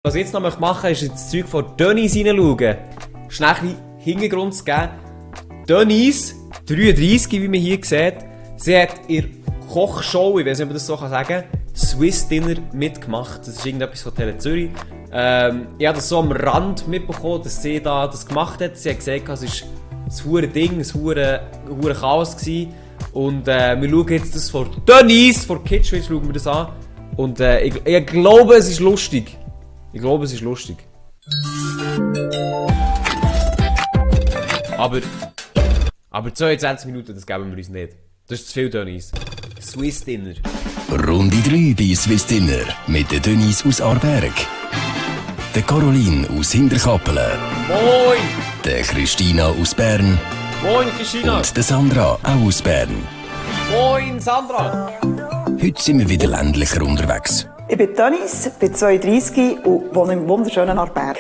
Was ich jetzt noch machen möchte, ist das Zeug von Denise reinschauen. Schnell ein bisschen Hintergrund zu geben. Denise, 33, wie man hier sieht, sie hat ihre Kochshow, ich weiß nicht, ob man das so sagen kann, Swiss Dinner mitgemacht. Das ist irgendetwas von Tele Zürich. Ich habe das so am Rand mitbekommen, dass sie da das gemacht hat. Sie hat gesagt, es war ein verdammtes Ding, ein verdammtes Chaos gewesen. Und wir schauen jetzt das von Denise, von Kitschwitz, schauen wir das an. Und ich glaube, es ist lustig. Ich glaube, es ist lustig. Aber 22 Minuten, das geben wir uns nicht. Das ist zu viel, Denise. Swiss Dinner. Runde 3 bei Swiss Dinner mit der Denise aus Aarberg, der Caroline aus Hinterkappelen, Moin! der Christina aus Bern Moin, Christina! und der Sandra auch aus Bern. Moin, Sandra! Heute sind wir wieder ländlicher unterwegs. Ich bin Denise, bin 32 und wohne im wunderschönen Aarberg.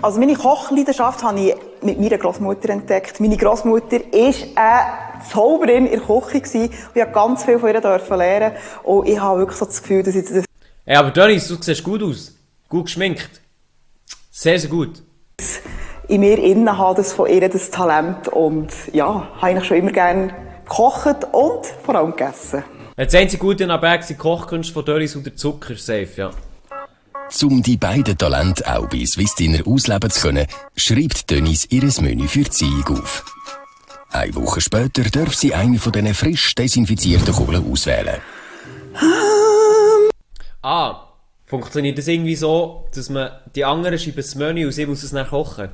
Also meine Kochleidenschaft habe ich mit meiner Großmutter entdeckt. Meine Großmutter war eine Zauberin in der Küche und ich durfte ganz viel von ihr lernen. Und ich habe wirklich so das Gefühl, dass ich das Hey, aber Denise, du siehst gut aus. Gut geschminkt. Sehr, sehr gut. in mir innen habe, das von ihr, das Talent. Und ja, habe ich schon immer gerne gekocht und vor allem gegessen. Das einzige Gute in Aarberg sind die Kochkünste von Denise und der Zucker, safe, ja. Um die beiden Talente auch bei Swiss Dinner ausleben zu können, schreibt Denise ihr Menü für die Ziehung auf. Eine Woche später darf sie eine von diesen frisch desinfizierten Kugeln auswählen. Funktioniert das irgendwie so, dass man die anderen schreiben das Menü und sie muss es dann kochen?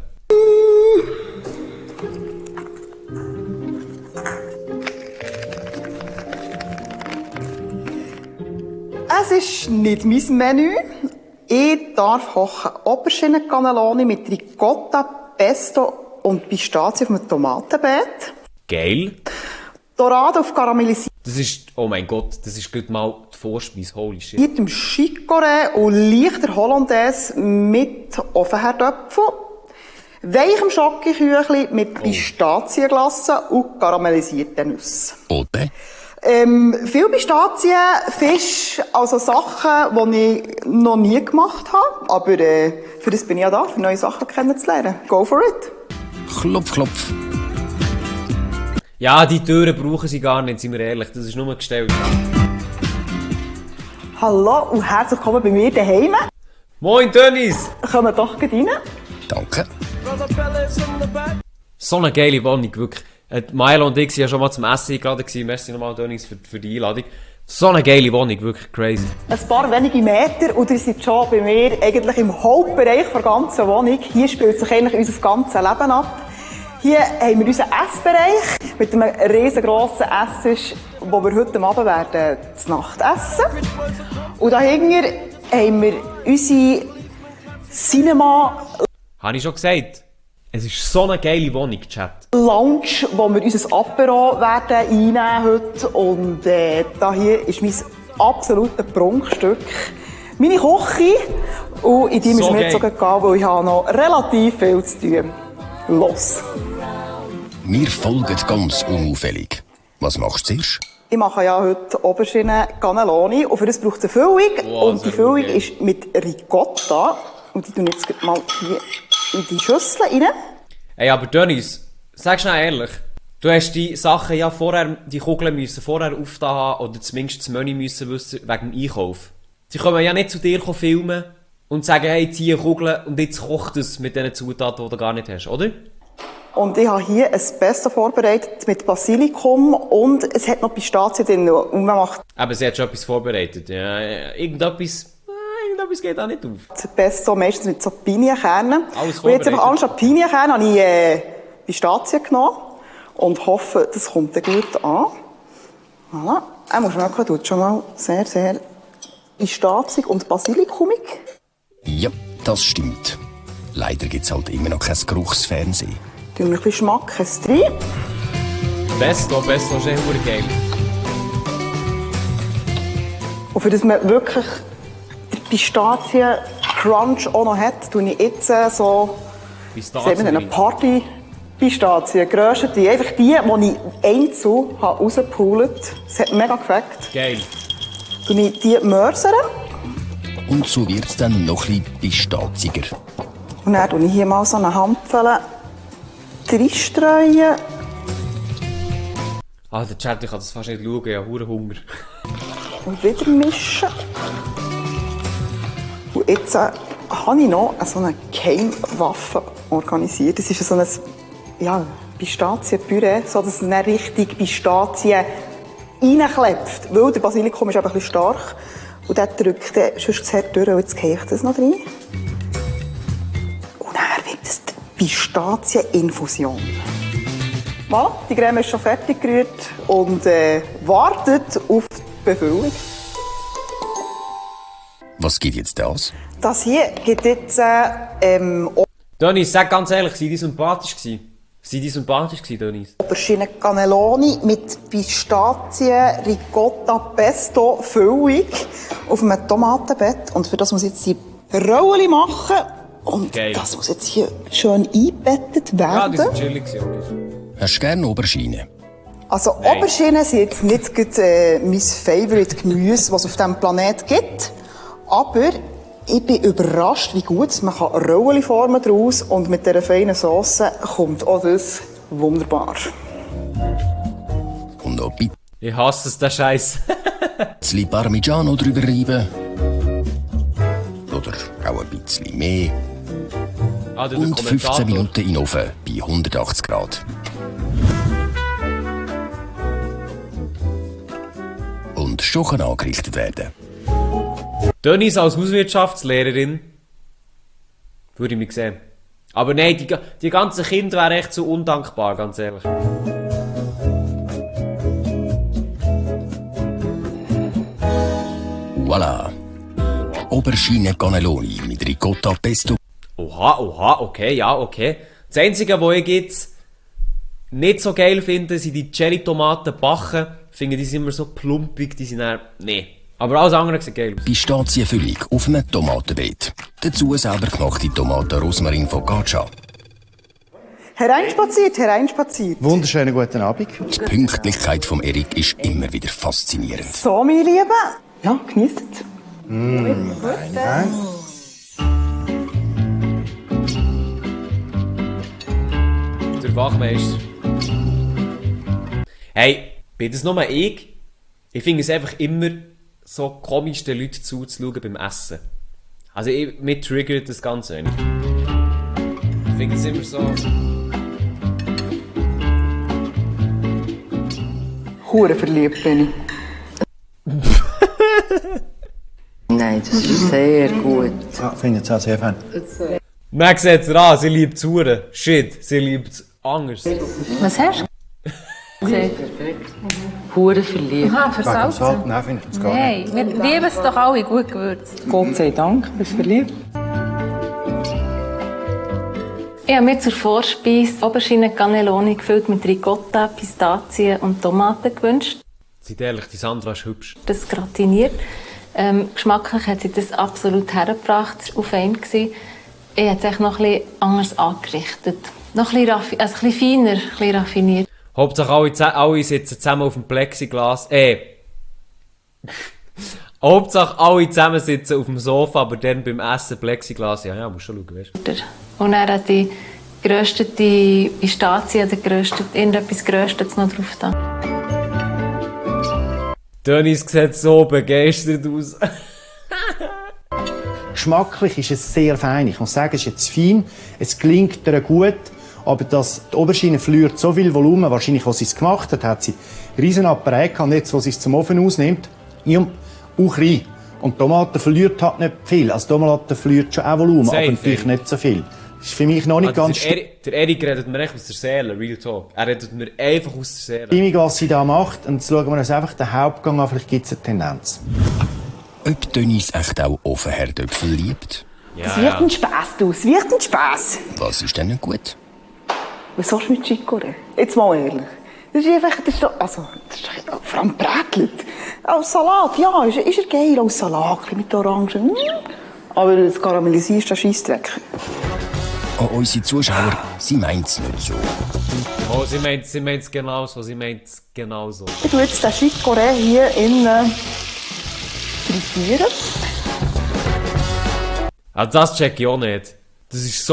Es ist nicht mein Menü. Ich darf kochen Auberginen-Cannelloni mit Ricotta, Pesto und Pistazien auf einem Tomatenbeet. Geil. Dorade auf karamellisiert. Das ist, oh mein Gott, das ist gerade mal die Vorspeise, holy shit. Mit dem Chicorée und leichter Hollandaise mit Ofenherdöpfel. Weichem Schokoküchli mit Pistazienglasse und karamellisierten Nüssen. Oder? Viel Pistazien, Fisch, also Sachen, die ich noch nie gemacht habe. Aber für das bin ich ja da, für neue Sachen kennenzulernen. Go for it! Klopf, klopf. Ja, die Türen brauchen sie gar nicht, sind wir ehrlich, das ist nur gestellt. Hallo und herzlich willkommen bei mir daheim. Moin, Denise! Kommen doch gleich rein. Danke. So eine geile Wohnung, wirklich. Milo und ich waren ja schon mal zum Essen eingeladen. Merci nochmal, Denise, für die Einladung. So eine geile Wohnung, wirklich crazy. Ein paar wenige Meter und ihr seid schon bei mir eigentlich im Hauptbereich der ganzen Wohnung. Hier spielt sich eigentlich unser ganzes Leben ab. Hier haben wir unseren Essbereich mit einem riesengroßen Esstisch, wo wir heute Abend werden zu Nacht essen. Und dahinter haben wir unsere Cinema Habe ich schon gesagt. Es ist so eine geile Wohnung, Chat. Lounge, wo wir unser Apero werden einnehmen heute. Und da hier ist mein absolutes Prunkstück. Meine Küche. Und in die müssen wir jetzt sogar gehen, weil ich habe noch relativ viel zu tun. Los! Wir folgen ganz unauffällig. Was machst du zuerst? Ich mache ja heute Auberginen Cannelloni und für das braucht es eine Füllung. Wow, und die Füllung ist mit Ricotta. Und die tun jetzt mal hier in die Schüssel rein. Hey, aber Denise, sag schnell ehrlich, du hast die Sachen ja vorher, die Kugeln müssen vorher aufgetan haben oder zumindest das Menü müssen wissen wegen dem Einkauf. Sie können ja nicht zu dir filmen und sagen, hey, ziehe Kugeln und jetzt kocht es mit diesen Zutaten, die du gar nicht hast, oder? Und ich habe hier ein Pesto vorbereitet mit Basilikum und es hat noch Pistazien drin. Und man macht Aber sie hat schon etwas vorbereitet. Ja, irgendetwas geht auch nicht auf. das Pesto meistens mit so Pinienkernen. Alles Und jetzt vorbereitet. einfach anstatt Pinienkerne habe ich Pistazien genommen und hoffe, das kommt dann gut an. Voilà. Er muss schmecken, tut schon mal sehr, sehr pistaziig und basilikumig. Ja, das stimmt. Leider gibt es halt immer noch kein Geruchsfernsehen. Tun wir ein bisschen Schmackes rein. Pesto ist echt verdammt geil. Und für das man wirklich den Pistazien-Crunch auch noch hat, tue ich jetzt so, sagen wir, eine Party-Pistazien, geröstete. Einfach die ich einzeln rausgepult habe. Das hat mega gefällt. Geil. Tue ich die mörsern. und so wird es dann noch ein bisschen pistaziger. Und dann tue ich hier mal so eine Handvoll reinstreuen. Ah, der Chat, ich kann das fast nicht schauen, ich habe verdammt Hunger. Und wieder mischen. Und jetzt habe ich noch so eine Geheimwaffe organisiert. Das ist so ein Pistazienpüree, so dass es dann richtig Pistazien reinklebt. Weil der Basilikum ist eben ein bisschen stark. Und der drückt dann sonst sehr durch. Und jetzt gehe ich das noch rein. Und dann wird es die Pistazieninfusion. Voilà, die Creme ist schon fertig gerührt und wartet auf die Befüllung. Was gibt jetzt das? Das hier gibt jetzt Dennis, sag ganz ehrlich, sind die sympathisch gewesen? Sind die sympathisch gewesen, Dennis? Aubergine Cannelloni mit Pistazien, Ricotta, Pesto, Füllung auf einem Tomatenbett. Und für das muss ich jetzt die Rollen machen. Und Geil. das muss jetzt hier schön eingebettet werden. Ja, die sind chillig gewesen. Hast du gerne Aubergine? Also Nein. Auberginen sind jetzt nicht gerade, mein Favorite Gemüse, was es auf diesem Planeten gibt. Aber ich bin überrascht, wie gut man Rollen formen daraus und mit dieser feinen Sauce kommt auch das wunderbar. Und noch ein Ich hasse es, der Scheiß. bisschen Parmigiano drüber reiben. Oder auch ein bisschen mehr. Ah, der Und 15 Kommentator. Minuten in den Ofen bei 180 Grad. Und schon kann angerichtet werden. Dennis als Hauswirtschaftslehrerin würde ich mich sehen. Aber nein, die ganzen Kinder wären echt so undankbar, ganz ehrlich. Voilà. Aubergine Cannelloni mit Ricotta Pesto. Oha, okay, ja, okay. Das Einzige, was ich jetzt nicht so geil finde, sind die Cherry-Tomaten backen. Ich finde, die sind immer so plumpig, die sind dann... Nee. Aber alles andere sieht geil aus. Pistazienfüllung auf einem Tomatenbeet. Dazu selber gemachte Tomaten Rosmarin Focaccia. Hereinspaziert, hereinspaziert. Wunderschönen guten Abend. Die Pünktlichkeit von Erik ist immer wieder faszinierend. So, meine Lieben. Ja, genießt es. Der Wachmeister. Hey, bin das nur ich? Ich finde es einfach immer so komisch, den Leuten zuzuschauen beim Essen. Also, mich triggert das Ganze nicht. Ich finde es immer so... Hure verliebt bin ich. Nein, das ist sehr gut. Ja, finde ich es auch sehr fein. Man sieht es an, sie liebt es hure. Shit, sie liebt es anders. Was hast du gesehen? Hure verliebt. Aha, Wegen dem versalzen? Salt? Nein, finde ich das gar nicht. Nein, wir lieben es doch alle gut gewürzt. Gott sei Dank, bist du verliebt? Ich habe mir zur Vorspeise Aubergine Cannelloni gefüllt mit Ricotta, Pistazien und Tomaten gewünscht. Seid ehrlich, die Sandra ist hübsch. Das gratiniert. Geschmacklich hat sie das absolut hergebracht. Es war auf einen. Ich hätte es noch etwas anders angerichtet. Noch ein bisschen feiner, ein bisschen raffiniert. Hauptsache alle sitzen zusammen auf dem Plexiglas. Hauptsache alle zusammen sitzen auf dem Sofa, aber dann beim Essen Plexiglas. Ja, musst schon schauen, weißt du. Und dann hat die geröstete Pistazien oder irgendetwas Geröstetes noch drauf da. Dennis sieht so begeistert aus. Geschmacklich ist es sehr fein. Ich muss sagen, es ist jetzt fein, es klingt ihr gut, aber die Aubergine verliert so viel Volumen, wahrscheinlich, was sie es gemacht hat, hat sie riesen Apparat gehabt, jetzt, wo sie es zum Ofen ausnimmt, auch rein. Und die Tomate verliert halt nicht viel. Also die Tomate verliert schon auch Volumen, Safe, aber natürlich ey. nicht so viel. Das ist für mich noch nicht ganz Der Erik redet mir echt aus der Seele, Real Talk. Er redet mir einfach aus der Seele. stimmig, was sie da macht. Und jetzt schauen wir uns einfach den Hauptgang an, vielleicht gibt es eine Tendenz. Ob Dennis echt auch Ofenherdöpfel liebt? Es wird ein Spass, du. Es wird ein Spass. Was ist denn nicht gut? Was sollst du mit Chicorée? Jetzt mal ehrlich. Das ist einfach, das ist doch, also, das ist doch, vor allem brätelt. Als Salat, ja, ist er geil, als Salat, mit Orangen. Aber das Karamellisieren ist der Scheissdreck. An unsere Zuschauer, sie meint es nicht so. Oh, sie meint es genauso, Ich tue jetzt den Chicorée hier in frittieren. Also das check ich auch nicht. Das ist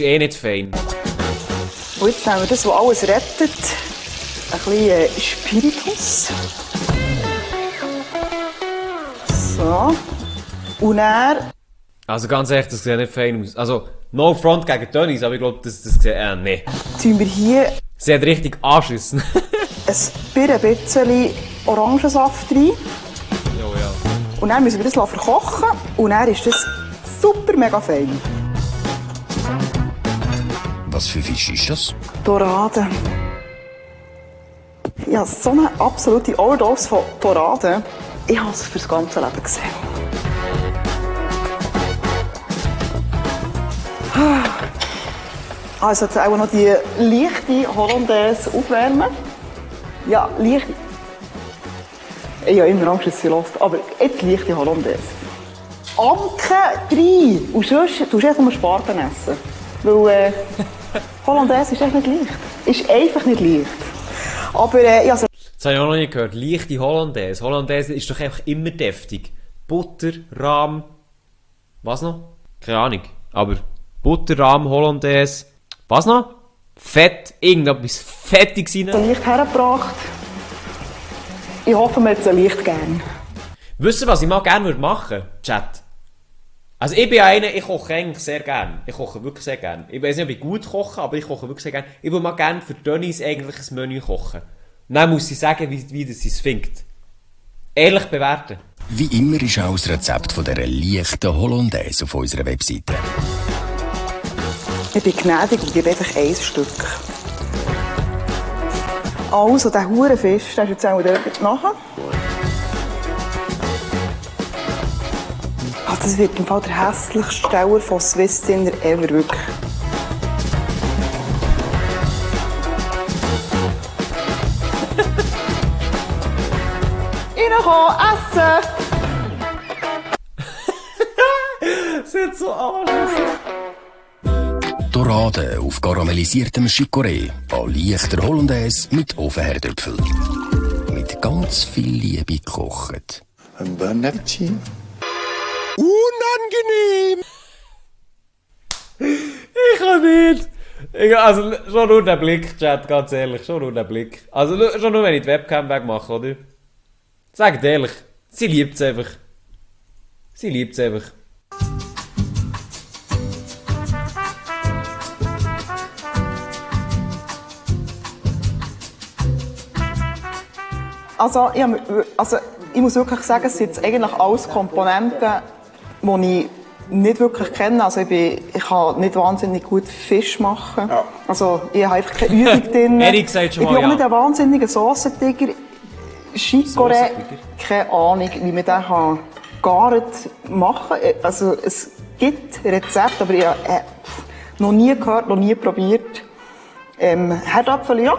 eh nicht fein. Und jetzt nehmen wir das, was alles rettet. Ein bisschen Spiritus. So. Und dann... Also ganz ehrlich, das sieht nicht fein aus. Also, no front gegen Tönnies, aber ich glaube, das sieht, nee. Tun wir hier Sie hat richtig anschissen. ein bisschen Orangensaft rein. Ja. Und dann müssen wir das verkochen. Und dann ist das super mega fein. Was für Fisch ist das? Dorade. Ja, so eine absolute Overdose von Dorade. Ich habe es für das ganze Leben gesehen. Also jetzt auch noch die leichte Hollandaise aufwärmen. Ja, leicht. Ich habe immer Angst, dass sie lässt. Aber jetzt leichte Hollandaise. Anke rein! Und sonst tust du einfach nur Sparten essen. Weil Hollandaise ist echt nicht leicht. Ist einfach nicht leicht. Aber also... Das habe ich auch noch nicht gehört. Leichte Hollandaise. Hollandaise ist doch einfach immer deftig. Butter, Rahm... Was noch? Keine Ahnung. Aber Butter, Rahm, Hollandaise... Was noch? Fett. Irgendetwas Fettiges rein. Leicht hergebracht. Ich hoffe, wir hätten es leicht gern. Wisst ihr, was ich mal gerne machen würde? Chat. Also ich bin einer, ich koche eigentlich sehr gerne. Ich koche wirklich sehr gerne. Ich weiß nicht, ob ich gut koche, aber ich koche wirklich sehr gerne. Ich würde mal gerne für Tönnies eigentlich ein Menü kochen. Und dann muss ich sagen, wie das es findet. Ehrlich bewerten. Wie immer ist auch das Rezept von dieser leichten Hollandaise auf unserer Webseite. Ich bin gnädig und gebe einfach ein Stück. Also, der Hurenfisch, der ist jetzt auch dort nachher. Also, das wird im Fall der hässlichste Steller von Swiss Dinner ever, wirklich. Reinkommen, essen! Das ist so anschließend. Dorade auf karamellisiertem Chicorée, an leichter Hollandaise mit Ofenherdöpfel. Mit ganz viel Liebe gekocht. Ein bon Appetit. Unangenehm! Ich kann nicht. Also schon nur den Blick, Chat, ganz ehrlich. Schon nur den Blick. Also schon nur, wenn ich die Webcam wegmache, oder? Sagt ehrlich, sie liebt es einfach. Sie liebt es einfach. Also, ich muss wirklich sagen, es sind jetzt eigentlich alles Komponenten, die ich nicht wirklich kenne. Also ich kann nicht wahnsinnig gut Fisch machen. Ja. Also ich habe einfach keine Übung drin. Erik sagt schon mal, ich bin auch nicht ein wahnsinniger Sossentiger. Chicorée, keine Ahnung, wie man den gart machen kann. Also es gibt Rezepte, aber ich habe noch nie gehört, noch nie probiert. Herdöpfel, ja.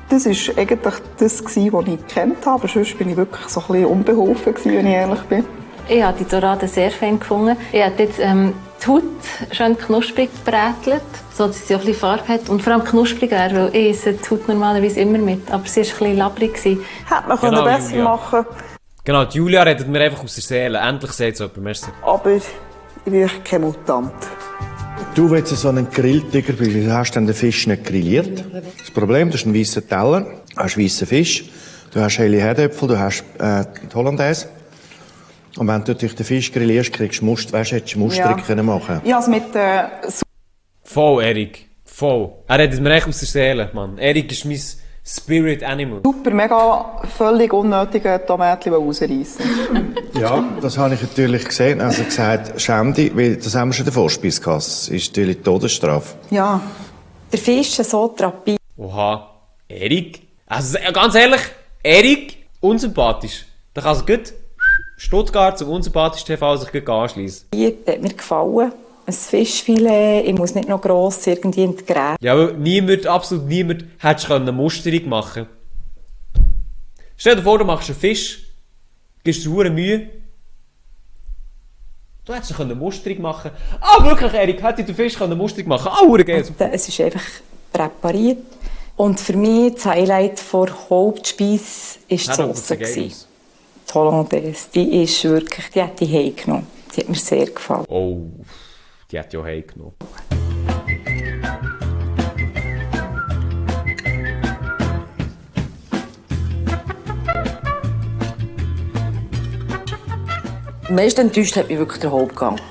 Das war eigentlich das, was ich gekannt habe. Sonst bin ich wirklich so ein bisschen unbeholfen, wenn ich ehrlich bin. Ich habe die Dorade sehr fein gefunden. Ich habe jetzt die Haut schön knusprig gebrätelt, sodass sie auch ein bisschen Farbe hat. Und vor allem knusprig wäre, weil ich esse die Haut normalerweise immer mit. Aber sie war ein bisschen labbrig. Hätte man genau, besser Julia. machen. Genau, die Julia redet mir einfach aus der Seele. Endlich sagt es jemand, merci. Aber ich bin wirklich kein Mutant. Du, wenn du so ein Grilltiger bist, du hast dann den Fisch nicht grilliert. Das Problem, du hast einen weißen Teller, du hast weißen Fisch, du hast helle Herdöpfel, du hast die Hollandaise. Und wenn du natürlich den Fisch grillierst, kriegst du hättest du mustrig können machen. Ich habe es mit Voll, Erik. Voll. Er redet mir echt aus der Seele, Mann. Erik ist mein Spirit Animal. super, mega, völlig unnötigen Tomaten rausreißen. Ja, das habe ich natürlich gesehen. Also gesagt, schäm dich, weil das haben wir schon in der Vorspeise gehabt. Das ist natürlich die Todesstrafe. Ja. Der Fisch so Therapie. Oha. Erik? Also ganz ehrlich, Erik, unsympathisch. Da kann es gut Stuttgart zum unsympathischen TV sich gut anschließen. Hat mir gefallen. Ein Fischfilet, ich muss nicht noch gross irgendwie in die Gräte. Ja, aber niemand, absolut niemand, hättest eine Musterung machen. Stell dir vor, du machst einen Fisch, gibst dir hure Mühe. Du hättest eine Musterung machen. Ah, wirklich, Erik, hätte ich den Fisch eine Musterung machen? Ah, hure geil. Es ist einfach präpariert. Und für mich das Highlight der Hauptspeise war die Sauce. Die Hollandaise, die ist wirklich, die hat die heimgenommen. Die hat mir sehr gefallen. Oh, die hat ja heimgenommen. Am meisten enttäuscht hat mich wirklich der Hauptgang.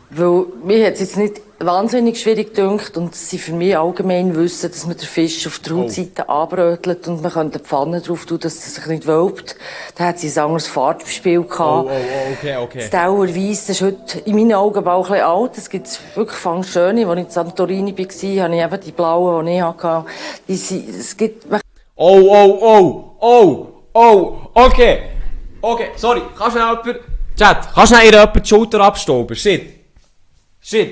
Weil mir hat es jetzt nicht wahnsinnig schwierig gedacht und sie für mich allgemein wissen, dass man den Fisch auf der Hautseite anbrötelt und man könnte eine Pfanne drauf tun, dass er sich nicht wölbt. Da hat sie ein anderes Farbspiel gehabt. Okay. Das Dauerweiss, das ist heute in meinen Augen auch ein bisschen alt. Es gibt wirklich fang schöne. Als ich in Santorini war, habe ich eben die blauen, die ich hatte. Es gibt... Okay, sorry, kannst du schnell jemand... Chat, kannst du schnell jemand die Schulter abstauben? Shit,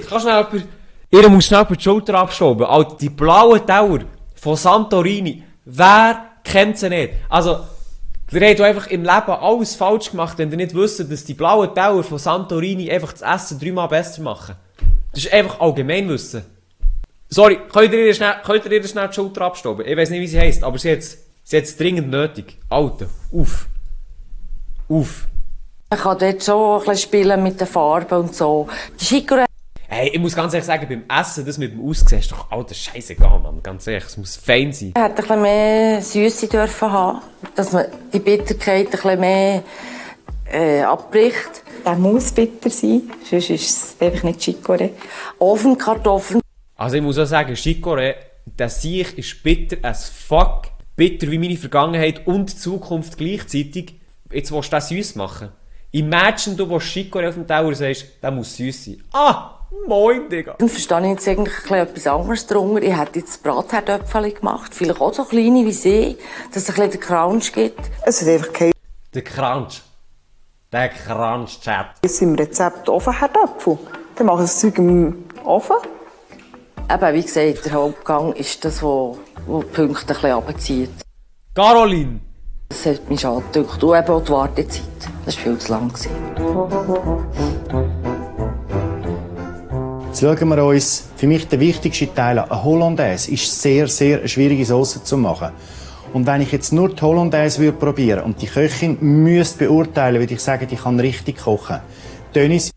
kannst du schnell jemand... Ihr muss schnell die Schulter abstauben. Alter, die blauen Tower von Santorini, wer kennt sie nicht? Also, ihr habt einfach im Leben alles falsch gemacht, wenn ihr nicht wisst, dass die blauen Tower von Santorini einfach das Essen 3-mal besser machen. Das ist einfach Allgemeinwissen. Sorry, könnt ihr ihr schnell die Schulter abstauben? Ich weiß nicht, wie sie heisst, aber sie hat es dringend nötig. Alter, auf. Man kann dort schon ein bisschen spielen mit den Farben und so. Die Chicorée... Hey, ich muss ganz ehrlich sagen, beim Essen, das mit dem Aussehen, ist doch alter Scheißegal, Mann. Ganz ehrlich, es muss fein sein. Man hätte ein bisschen mehr Süße dürfen haben, dass man die Bitterkeit ein bisschen mehr abbricht. Der muss bitter sein, sonst ist es einfach nicht Chicorée. Ofenkartoffeln. Also ich muss auch sagen, Chicorée, der Sieg ist bitter as fuck. Bitter wie meine Vergangenheit und Zukunft gleichzeitig. Jetzt willst du das süß machen. Imagine, du willst Chicorée auf dem Tower und sagst, der muss süß sein. Ah, moin, Digga. Dann verstehe ich jetzt eigentlich etwas anderes drunter. Ich hätte jetzt Bratherdöpfchen gemacht, vielleicht auch so kleine wie sie, dass es ein bisschen den Crunch gibt. Es ist einfach kein Der Crunch, Chat. im Rezept Ofenherdöpfel. Dann machen sie das Zeug im Ofen. Eben, wie gesagt, der Hauptgang ist das, was die Punkte ein bisschen runterzieht. Caroline! Das hat mich schade gedacht. Und eben auch die Wartezeit. Das war viel zu lang. Jetzt schauen wir uns, für mich der wichtigste Teil an. Eine Hollandaise ist sehr eine schwierige Sauce zu machen. Und wenn ich jetzt nur die Hollandaise probieren würde und die Köchin müsste beurteilen, würde ich sagen, die kann richtig kochen. Dennis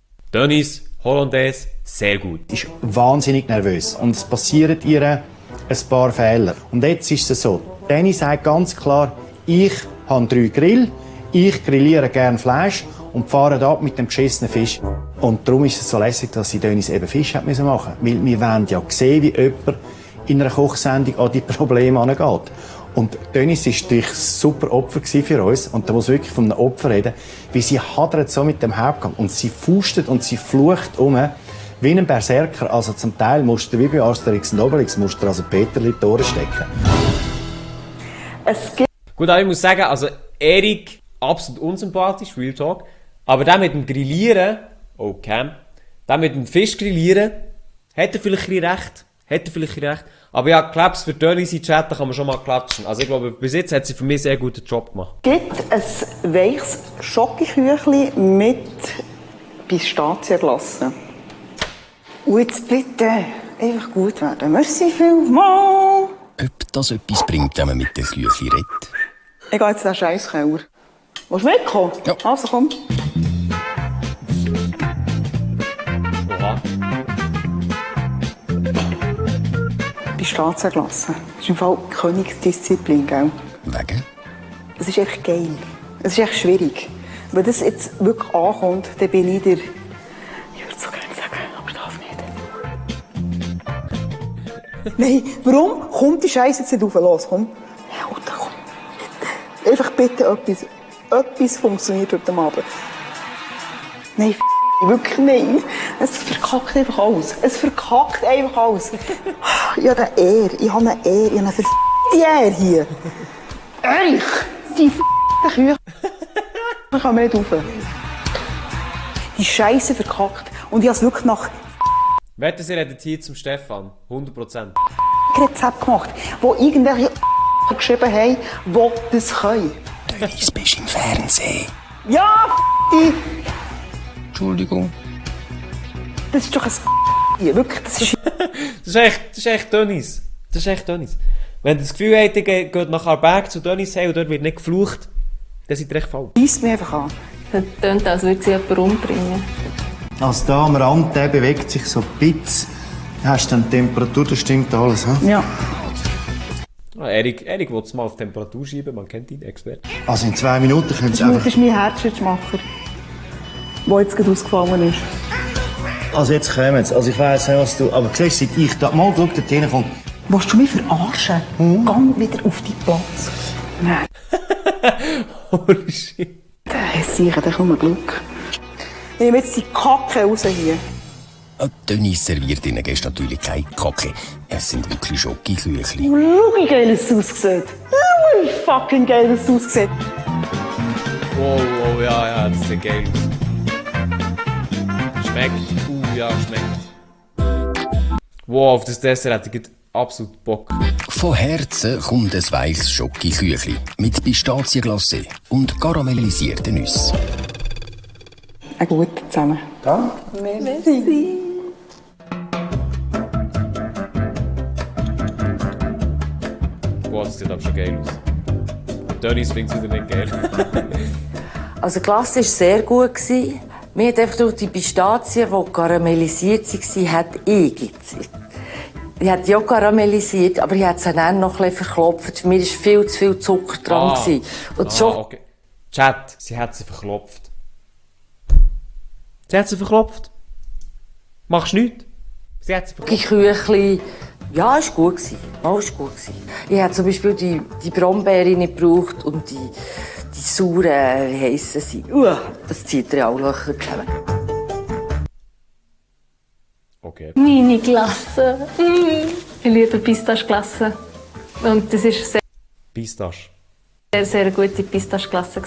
Hollandaise, sehr gut. ist wahnsinnig nervös und es passieren ihr ein paar Fehler. Und jetzt ist es so, Dennis sagt ganz klar, ich habe 3 Grill, ich grilliere gerne Fleisch und fahre ab mit dem geschissenen Fisch. Und darum ist es so lässig, dass sie Dennis eben Fisch hat machen musste. Weil wir wollen ja sehen, wie jemand in einer Kochsendung an die Probleme angeht. Und Dennis war natürlich ein super Opfer für uns. Und da muss wirklich von einem Opfer reden, wie sie hadert so mit dem Hauptgang. Und sie fustet und sie flucht wie ein Berserker. Also zum Teil musst du, wie bei Asterix und Obelix, musst du also Peterli in die Ohren stecken. Es gibt Gut, aber ich muss sagen, also Erik, absolut unsympathisch, Real Talk. Aber der mit dem Grillieren, der mit dem Fisch grillieren, hat er vielleicht ein bisschen recht. Aber ja, Claps für Dennis in Chat, da kann man schon mal klatschen. Also ich glaube, bis jetzt hat sie für mich einen sehr guten Job gemacht. ein weiches Schokoküchli mit Pistazienglasse. Und jetzt bitte einfach gut werden. Merci vielmals. Ob das etwas bringt, wenn man mit den Küchli redet? Ich gehe jetzt in den Scheisskeller. Willst du mitkommen? Ja. Also komm. Oha. Pistazienglasse. Das ist im Fall Königsdisziplin, gell? Wegen? Es ist echt geil. Es ist echt schwierig. Wenn das jetzt wirklich ankommt, dann bin ich der... Ich würde so gerne sagen, aber ich darf nicht. Nein, warum kommt die Scheiße jetzt nicht rauf? Los, komm. Ja, und dann komm. Bitte. Einfach bitte etwas. Etwas funktioniert heute Abend. Nein, wirklich nein. Es verkackt einfach alles. Es verkackt einfach alles. Ich habe eine Ehre. Ich habe eine verfickte Ehre hier. Ehrlich, die verfickte Küche. Da kann man nicht rauf. Die Scheiße verkackt. Und ich habe es wirklich nach Wetten, Sie redet hier zum Stefan. 100%. Rezept gemacht, wo irgendwelche geschrieben haben, die das können. Dennis, bist im Fernsehen. Ja, die. Entschuldigung. Das ist doch ein hier. Wirklich, das ist... Das ist echt Dennis. Das ist echt Dennis. Wenn ihr das Gefühl habt, ihr geht nach Aarberg zu Dennis hey, und dort wird nicht geflucht, dann seid ihr echt falsch. Schießt mich einfach an. Das klingt, als würde sie jemanden umbringen. Also da am Rand, der bewegt sich so ein bisschen. Hast du dann die Temperatur, das stimmt alles, hm? Ja. Erik will es mal auf Temperatur schieben, man kennt ihn, Experte. Also in 2 Minuten können Sie Das einfach... ist mein Herzschrittmacher, der jetzt gerade ausgefallen ist. Also jetzt kommen Sie. Also ich weiss nicht, was du... Aber siehst du, seit ich da... Mal schau, dort hinkommt. Willst du mich verarschen? Gang wieder auf deinen Platz. Nein, Holy shit. das sehe ich nur Glück. Ich nehme jetzt die Kacke raus hier. Denise serviert Ihnen Gästen natürlich keine Kacke. Es sind wirklich Schokoküchli. Schau, wie geil es aussieht. Schau, wie fucking geil es aussieht. Wow, ja, das sieht geil aus. Schmeckt, ja, schmeckt. Wow, auf das Dessert hätte ich absolut Bock. Von Herzen kommt ein weiches Schokoküchli mit Pistazienglacé und karamellisierten Nüssen. Ein guter zusammen. Da? Merci. Wow, das sieht aber schon geil aus. Dennis findet es wieder nicht geil. Also die Glasse war sehr gut. Mir hat einfach durch die Pistazien, die karamellisiert waren, hat eingezieht. Ich habe die auch karamellisiert, aber ich habe sie dann noch ein bisschen verklopft. Für mich war viel zu viel Zucker dran. Und Okay. Chat, sie hat sie verklopft. Sie hat sie verklopft. Machst du nichts? Sie hat sie verklopft. Schokoküchli, ja, ist gut gewesen. Mal ist gut gewesen. Ich habe zum Beispiel die Brombeeren nicht gebraucht und die sauren, wie heissen sie? Das zieht ja auch Löcher zusammen. Okay. Meine Glasse. Ich liebe Pistache-Glasse. Und das war sehr, Pistache. sehr gute Pistache-Glasse.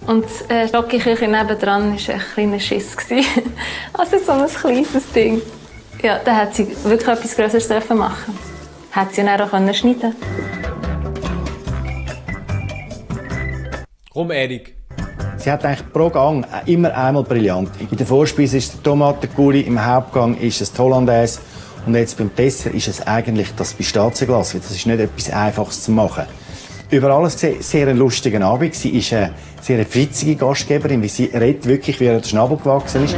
Und die Schokoküche nebendran war ein kleiner Schiss. Also so ein kleines Ding. Ja, da hat sie wirklich etwas Grösseres machen. Hat sie dann auch schneiden können. Komm, Erik. Sie hat eigentlich pro Gang immer einmal brillant. In der Vorspeise ist der Tomatengulli, im Hauptgang ist es die Hollandaise und jetzt beim Dessert ist es eigentlich das Pistazienglas. Das ist nicht etwas Einfaches zu machen. Über alles gesehen, sehr ein lustiger Abend. Sie ist eine sehr witzige Gastgeberin, wie sie redet wirklich, wie ihr der Schnabel gewachsen ist.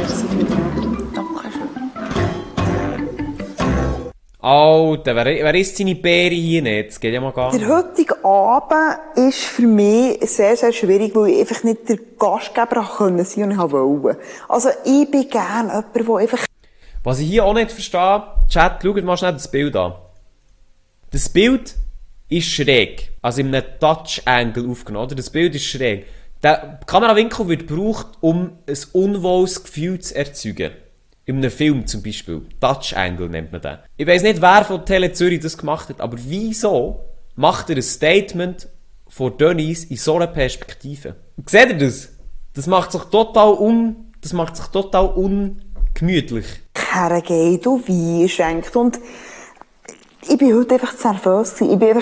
Alter, wer isst seine Beere hier nicht? Das geht ja mal gar nicht. Der heutige Abend ist für mich sehr, sehr schwierig, weil ich einfach nicht der Gastgeber sein konnte und ich wollte. Also ich bin gerne jemand, der einfach... Was ich hier auch nicht verstehe, Chat, schaut mal schnell das Bild an. Das Bild ist schräg. Also in einem Touch-Angle aufgenommen, oder? Das Bild ist schräg. Der Kamerawinkel wird gebraucht, um ein unwohles Gefühl zu erzeugen. In einem Film zum Beispiel. Touch-Angle nennt man den. Ich weiss nicht, wer von Tele Zürich das gemacht hat, aber wieso macht er ein Statement von Denise in so einer Perspektive? Seht ihr das? Das macht sich total ungemütlich. hergeht und Wein schenkt. Und ich bin heute einfach zu nervös gewesen.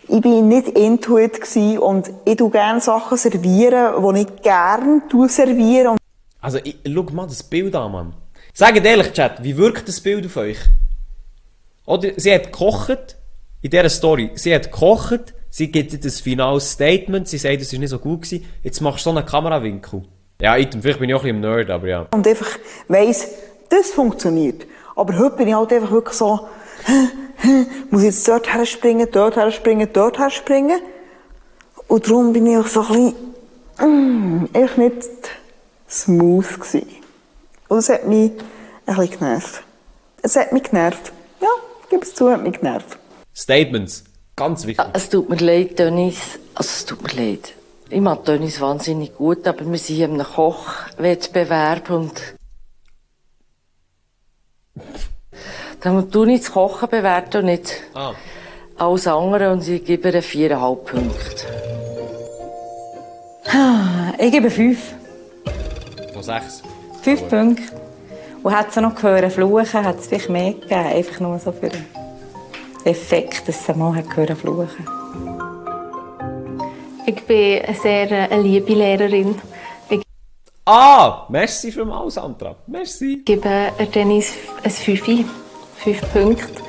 Ich bin nicht into it gewesen und ich tue gerne Sachen servieren, die ich gerne serviere. Also, schau mal das Bild an, Mann. Sagt ehrlich, Chat, wie wirkt das Bild auf euch? Oder, sie hat gekocht, in dieser Story, sie hat gekocht, sie gibt dir das finales Statement, sie sagt, es war nicht so gut gewesen, jetzt machst du so einen Kamerawinkel. Ja, vielleicht bin ich auch ein bisschen im Nerd, aber ja. Und einfach weiss, das funktioniert. Aber heute bin ich halt einfach wirklich so, muss ich jetzt dort herspringen, dort herspringen, dort herspringen. Und darum bin ich auch so ein bisschen, echt nicht smooth gewesen. Und es hat mich ein bisschen genervt. Es hat mich genervt. Ja, ich gebe es zu, hat mich genervt. Statements. Ganz wichtig. Es tut mir leid, Denise. Also, es tut mir leid. Ich mag Denise wahnsinnig gut, aber wir sind in einem Kochwettbewerb und... Dann tu nicht das Kochen bewerten und nicht alles andere und ich gebe ihr 4,5 Punkte. Ich gebe 5. Von 6. 5 Punkte. Und hat sie noch gehört fluchen, hat es vielleicht mehr gegeben. Einfach nur so für den Effekt, dass sie mal gehört fluchen. Ich bin eine sehr liebe Lehrerin. Ich Merci für mal, Sandra. Merci. gebe Denise ein 5 Punkte.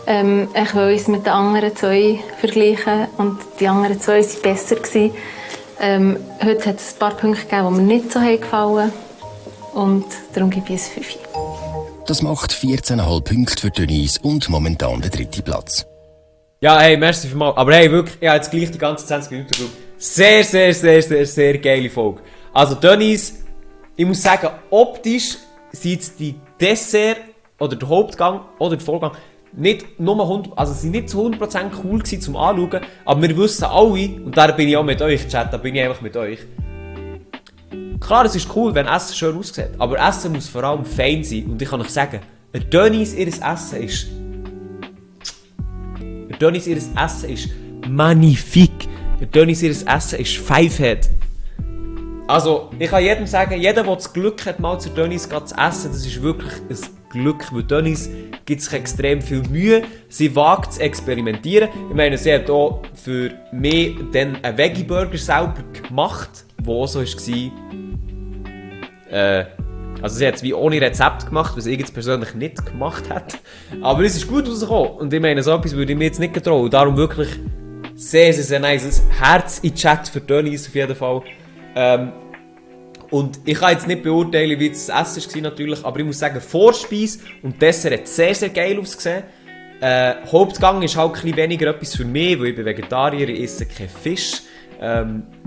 Ich will uns mit den anderen 2 vergleichen und die anderen 2 waren besser gewesen. Heute hat es ein paar Punkte gegeben, die mir nicht so gefallen. und darum gebe ich es 5. Das macht 14,5 Punkte für Denise und momentan der 3. Platz. Ja, hey, merci vielmals. Aber hey, wirklich, ich habe jetzt gleich die ganze 20 Minuten geschaut. Sehr, sehr, sehr, sehr, sehr geile Folge. Also Denise, ich muss sagen, optisch sind jetzt die Dessert oder der Hauptgang oder der Vorgang nicht nur 100%, also sie sind nicht zu 100% cool gewesen zum Anschauen, aber wir wissen alle, und da bin ich auch mit euch, Chat, da bin ich einfach mit euch. Klar, es ist cool, wenn Essen schön aussieht, aber Essen muss vor allem fein sein. Und ich kann euch sagen, ein Denise, ihr Essen ist magnifique. Ein Denise, ihr Essen ist Fivehead. Also, ich kann jedem sagen, jeder, der das Glück hat, mal zu Denise zu essen, das ist wirklich ein Glück, weil Denise gibt sich extrem viel Mühe, sie wagt zu experimentieren. Ich meine, sie hat auch für mich dann einen Veggie-Burger selber gemacht, der auch so war. Also sie hat es wie ohne Rezept gemacht, was ich jetzt persönlich nicht gemacht hätte. Aber es ist gut rausgekommen. Und ich meine, so etwas würde ich mir jetzt nicht getrauen. Darum wirklich sehr, sehr, sehr nice. Ein Herz in Chat für Denise auf jeden Fall. Und ich kann jetzt nicht beurteilen, wie das Essen war natürlich, aber ich muss sagen, Vorspeise und Dessert hat sehr, sehr geil ausgesehen. Hauptgang ist halt ein bisschen weniger etwas für mich, weil ich bin Vegetarier, ich esse keinen Fisch.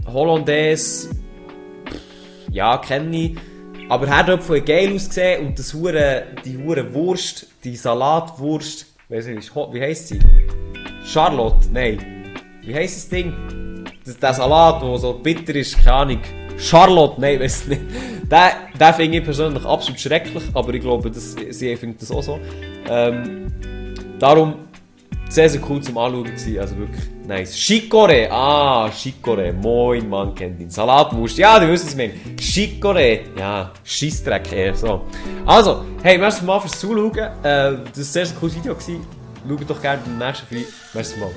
Hollandaise, ja, kenne ich. Aber Herdöpfel hat geil ausgesehen und die hure Wurst, die Salatwurst, weiss nicht, wie heisst sie? Charlotte? Nein. Wie heisst das Ding? Der Salat, der so bitter ist, keine Ahnung. Charlotte? Nein, weiss nicht. Den finde ich persönlich absolut schrecklich, aber ich glaube, sie findet das auch so. Darum sehr, sehr cool zum Anschauen gewesen, also wirklich nice. Chicorée, Chicorée, moin, man kennt ihn. Salatwurst, ja, du weißt, was ich meine. Chicorée, ja, Scheissdreck eher, so. Also, hey, merci mal fürs Zuschauen, das war ein sehr, sehr cooles Video gewesen. Schaut doch gerne beim nächsten Video. Merci mal.